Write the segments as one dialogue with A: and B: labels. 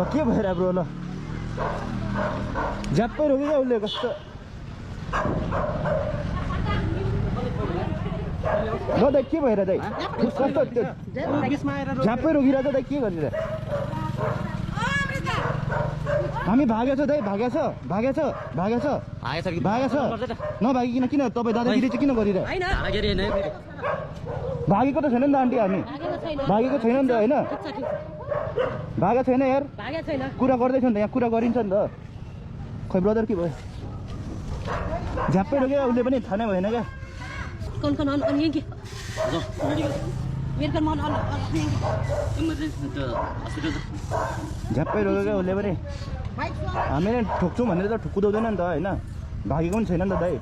A: के भएर ब्रो ल झ्याप्पै रोक्यो क्या उसले कस्तो ल दाइ के भएर दाइ कस्तो झ्याप्पै रोकिरहेछ दाइ के गरिरह हामी भागेछ दाइ भागेछ नभागिकन किन तपाईँ दादागिरी चाहिँ किन गरिरह भागेको त छैन नि त आन्टी हामी भागेको छैन नि त होइन भागेको छैन यार कुरा गर्दैछ नि त यहाँ कुरा गरिन्छ नि त खै ब्रदर के भयो झ्याप्पै रोक्यो उसले पनि थाहा नै भएन क्या झ्याप्पै रोक्यो क्या उसले पनि हामीले ठोक्छौँ भनेर त कुदाउँदैन नि त होइन भागेको पनि छैन नि त दाइ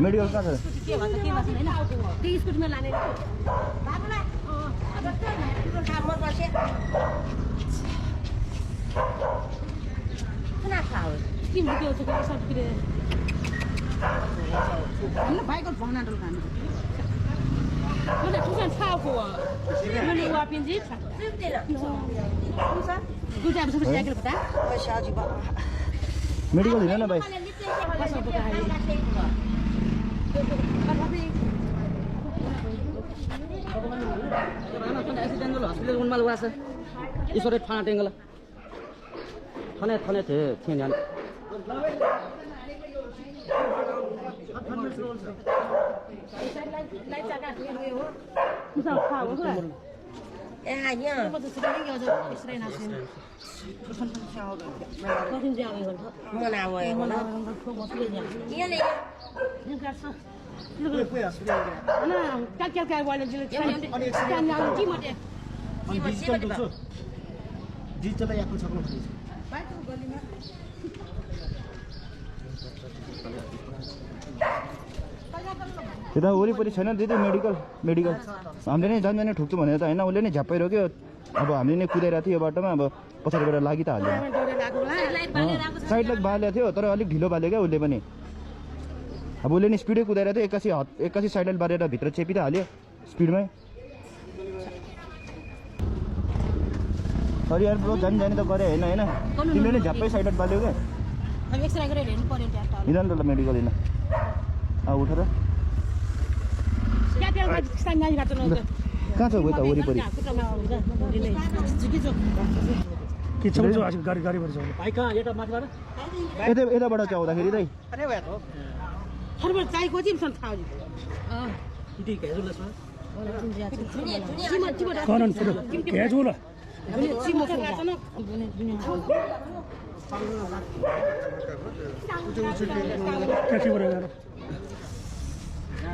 A: मेडिकल कहाँ छ मेडिकल हिँड न भाइ
B: ईश्वर थाना टेंगल थाने थाने थे जान
A: त्यता वरिपरि छैन दिदी मेडिकल हामीले नै जान ठुक्छु भनेर त होइन उसले नै झ्याप्पै रोक्यो अब हामीले नै कुदाइरहेको थियो यो बाटोमा अब पछाडिबाट लागि त हाल्यो साइड लाइट बालेको थियो तर अलिक ढिलो बाल्यो क्या उसले पनि अब उसले नि स्पिडै कुदाइरहेको थियो एक्कासी साइड लाइट बालेर भित्र चेपी त हाल्यो स्पिडमै सरी यार ब्रो जाने त गरे होइन तिमीले नै झ्याप्पै साइड लाइट बाल्यो क्या हिँड नि त मेडिकल हिँड उठ र कहाँ छ गयो त वरिपरि यताबाट चाहिँ आउँदाखेरि दाइ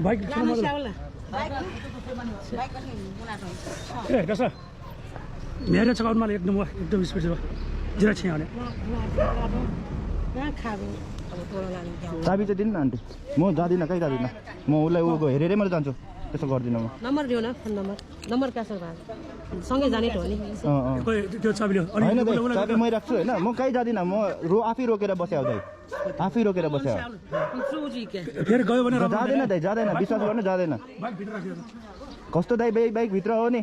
C: बाइक मेरे चकाउन मलाई एकदम स्पिड छ जिरा छियाउने
A: चाबी चाहिँ दिनु न आन्टी म जाँदिनँ कहीँ जाँदिनँ म उसलाई ऊ हेरेरै मात्रै जान्छु त्यसो गर्दिनँ म
D: नम्बर दियो न फोन नम्बर क्या छ सँगै जाने हो नि
C: त्यो चाबी ल्याऊ
A: होइन चाबी मै राख्छु होइन म कहीँ जाँदिनँ म आफै रोकेर बस्यो दाइ आफै रोकेर बस्यो
C: फेरि गयो भने
A: जाँदैन दाइ जाँदैन विश्वास गर्नु जाँदैन कस्तो दाइ बाइक भित्र हो नि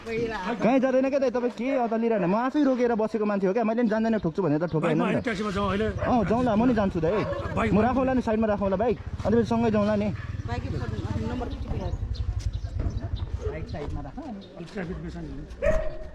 A: कहीँ जाँदैन क्या दाइ तपाईँ के अत लिइरहनु म आफै रोकेर बसेको मान्छे हो क्या मैले पनि जान्दैन ठोक्छु भनेर त ठोकेन जाउँला म नि जान्छु दाइ म राखौँला नि साइडमा राखौँला बाइक अन्त सँगै जाउँला नि
C: ट्राफिक